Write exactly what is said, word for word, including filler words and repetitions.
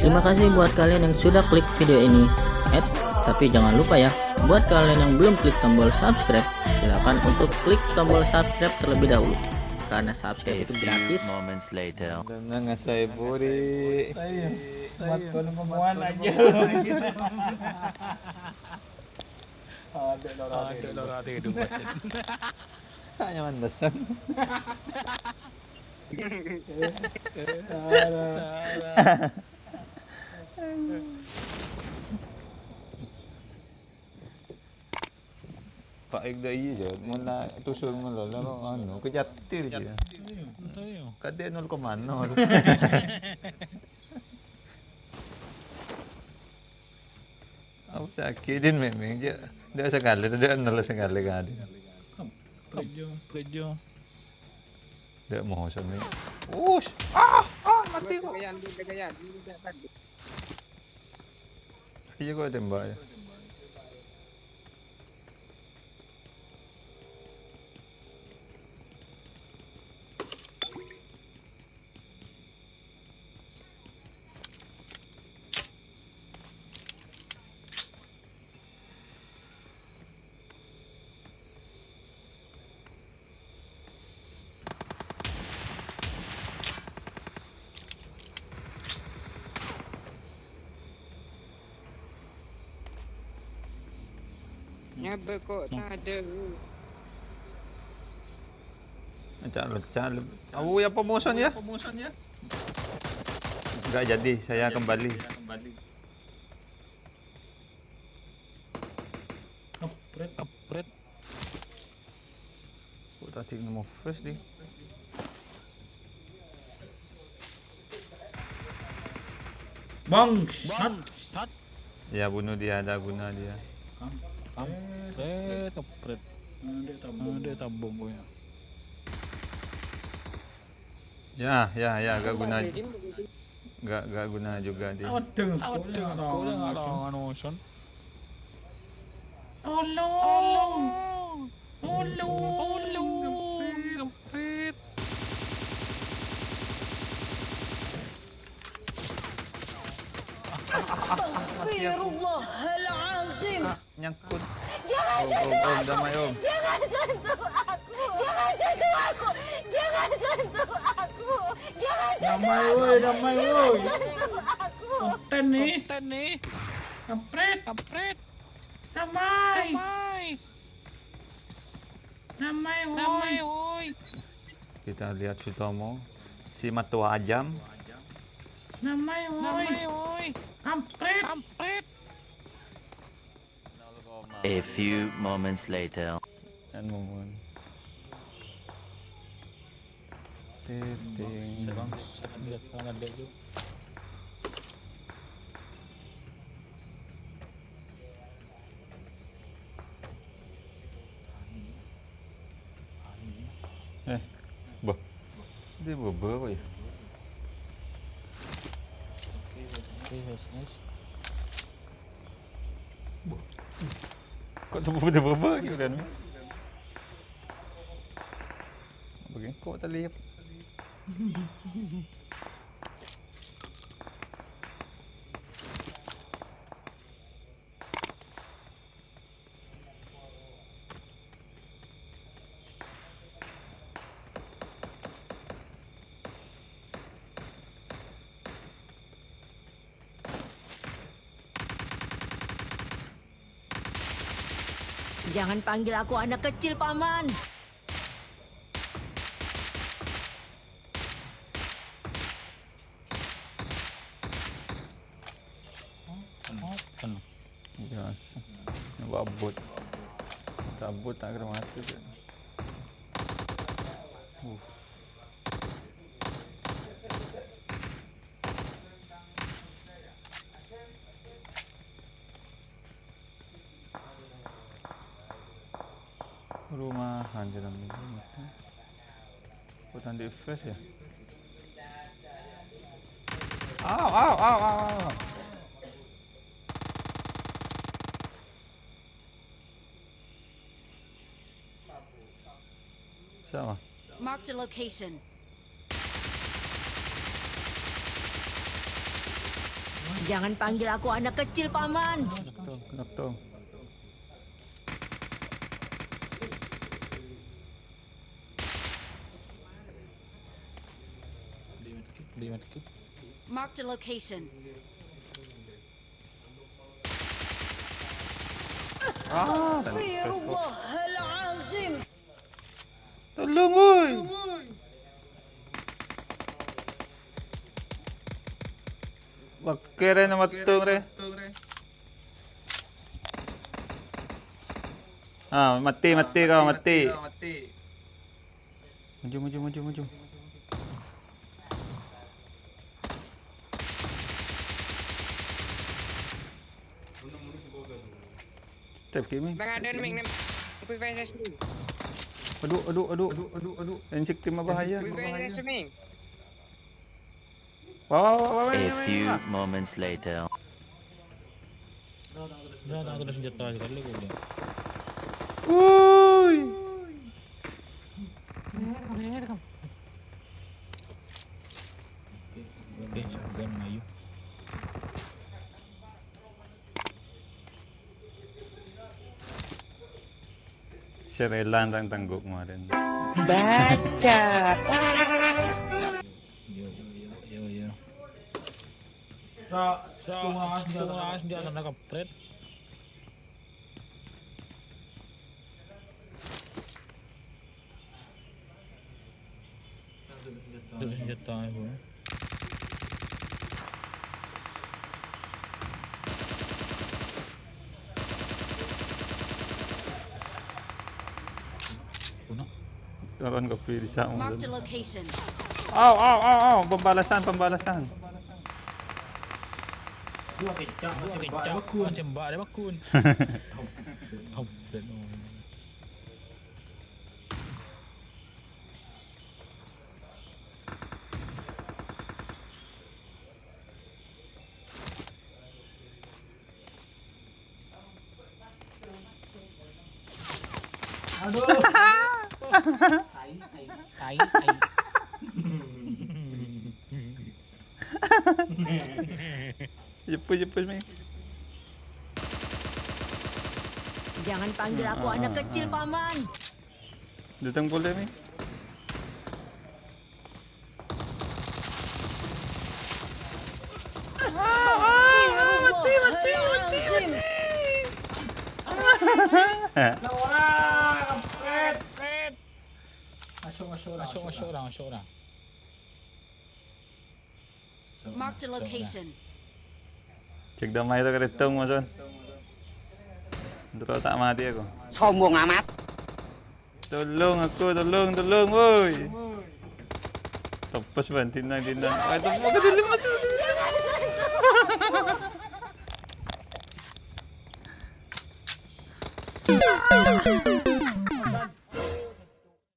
Terima kasih buat kalian yang sudah klik video ini. Eits, tapi jangan lupa ya, buat kalian yang belum klik tombol subscribe, silakan untuk klik tombol subscribe terlebih dahulu. Karena subscribe itu gratis. Moments later. Tenang, saya buri. Ayo. Maton ngomongan aja. Ada lorong ada. Ada lorong ada hidup macet. Tak nyaman pesan. Pak Ekda iya, Jod. Mula tusun mula, lah, anu, kejar tir dia. Iya, iya. Kadek nol koma nol. Apa sakit, Din, memang, Jod? Ndak sekali, ndak nol sekali, kan, Din? Prejo, prejo. Ndak mau sama. Ush! Ah! Ah! Mati kok. Iya, kok tembak ya. Nyabek kok tadâ'. Cak, cak, awu, ya, apa musuhnya? Nggak jadi, saya kembali. Kampret. Kampret. Kok tadi nemu fresh, di? Bangsat. Bangsat. Ya, bunuh dia, ada guna dia. Kampret. Kampret, kampret. Ada tabung. Ada tabung, pokoknya. Ya, ya, ya, gak guna. Gak, gak guna juga dia. Aduh, aduh, aku yang ngatakan musuh. Tolong. Tolong. Tolong. Tolong. Kampret. Astagfirullahalazim. Nyangkut. Jangan sentuh aku. Om, om, om, damai, om. Jangan sentuh aku. Jangan sentuh aku. Jangan sentuh aku. Jangan sentuh aku. Damai, woi, damai, woi. Jangan sentuh aku. Konten nih. Konten nih. Kampret. Kampret. Damai. Damai. Damai, woi. Damai, woi. Kita lihat Sutomo, si matua ajam. Damai, woi. Damai, woi. Kampret. Kampret. A few moments later. Yan, momon. Tir, ting. Bangsat, lihat tangan dia tuh. Eh, bah. Dia baba kok ya? Oke, guys, guys. Kok tubuh udah baba gitu kan? Begini kok terlihat. Jangan panggil aku anak kecil, Paman. Biasa. Nyoba abut. Abut tak kira mati, Cak. Uh. Rumahan jalan ini. Kok tadi fresh ya? Au, au, au, au, au. Sama. Marked a location. Jangan panggil aku anak kecil, Paman. Knock to, knock to. Marked a location. Ah, dan Astagfirullahalazim. Tolong, woi. Wakke rè, na mattung rè. Ah, mati, mati kau, mati. Maju, maju, maju, maju. Step gaming. Nang ada ning, nang. Kui fans asli. Aduh, aduh, aduh. Aduh, aduh, aduh. N six team bahaya. Kui fans asli, Ming. Wah, wah, wah, wah, wah, wah, wah. A few moments later. Udah, tak ada senjata sekali, gue udah. Woi. Oke, shotgun, ayo. Serelan tang tangguk kemarin. Baca. Yo, yo, yo, yo, yo. Sa, sa, tuas, tuas, dia kena kepret. Itu senjata, Bu. Guna. Turun kopi di sama. Marked a location. Au, au, au, au, pembalasan, pembalasan. Dua kencang, dua kencang, tembak, tembak, tembak. Aduh. Tai, tai, tai, tai. Jepus, jepus, Mi. Jangan panggil aku anak kecil, Paman. Datang pole, Mi. Ah, ah, ah, mati, mati, mati, mati. Orang, kampret. Masuk, masuk orang, masuk orang, masuk orang. Marked a location. Cek damai itu keritung, Mas Wan. Terus tak mati aku. Sombong amat. Tolong aku, tolong, tolong, woi. Topos, Ban, dinang, dinang. Ayo, topos ke dulu, masuk.